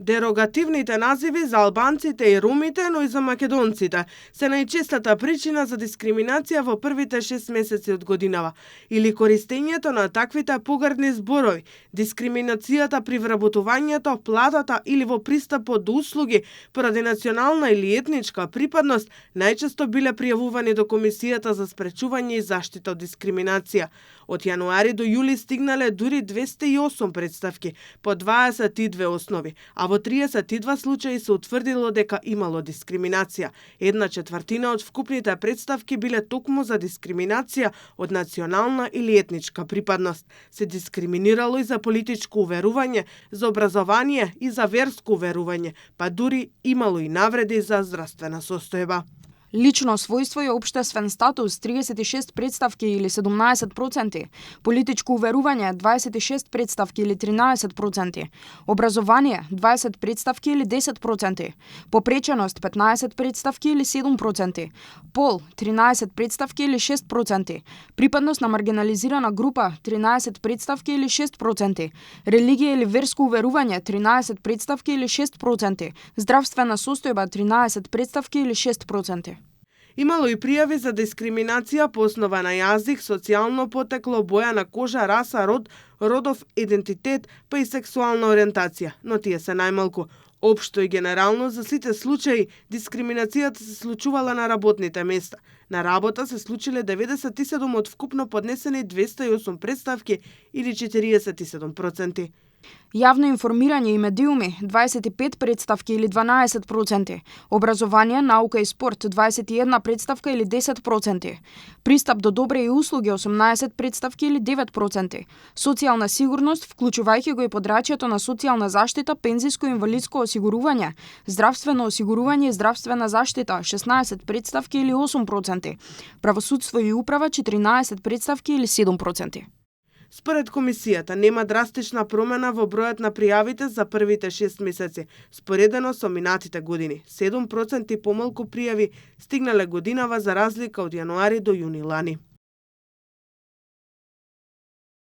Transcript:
Дерогативните називи за албанците и ромите, но и за македонците, се најчестата причина за дискриминација во првите 6 месеци од годинава, или користењето на таквите погрдни зборови, дискриминацијата при вработувањето, платата или во пристапот до услуги поради национална или етничка припадност, најчесто биле пријавувани до Комисијата за спречување и заштита од дискриминација. Од јануари до јули стигнале дури 208 представки по 22 основи, а во 32 случаи се утврдило дека имало дискриминација. 1/4 од вкупните представки биле токму за дискриминација од национална или етничка припадност. Се дискриминирало и за политичко уверување, за образование и за верско уверување, па дури имало и навреди за здравствена состојба. Лично својство и општествен статус 36 представки или 17%, политичко уверување 26 представки или 13%, образование 20 представки или 10%, попреченост 15 представки или 7%, пол 13 представки или 6%, припадност на маргинализирана група 13 представки или 6%, религија или верско уверување 13 представки или 6%, здравствена состојба 13 представки или 6%. Имало и пријави за дискриминација по основа на јазик, социјално потекло, боја на кожа, раса, род, родов идентитет, па и сексуална ориентација, но тие се најмалку. Општо и генерално за сите случаи дискриминацијата се случувала на работните места. На работа се случиле 97 од вкупно поднесени 208 представки или 47%. Јавно информирање и медиуми 25 представки или 12%, образование, наука и спорт 21 представка или 10%, пристап до добри и услуги 18 представки или 9%, социјална сигурност, вклучувајќи го и подрачјето на социјална заштита, пензиско и инвалидско осигурување, здравствено осигурување и здравствена заштита 16 представки или 8%, правосудство и управа 14 представки или 7%. Според Комисијата нема драстична промена во бројот на пријавите за првите 6 месеци, споредено со минатите години. 7% помалку пријави стигнале годинава за разлика од јануари до јуни лани.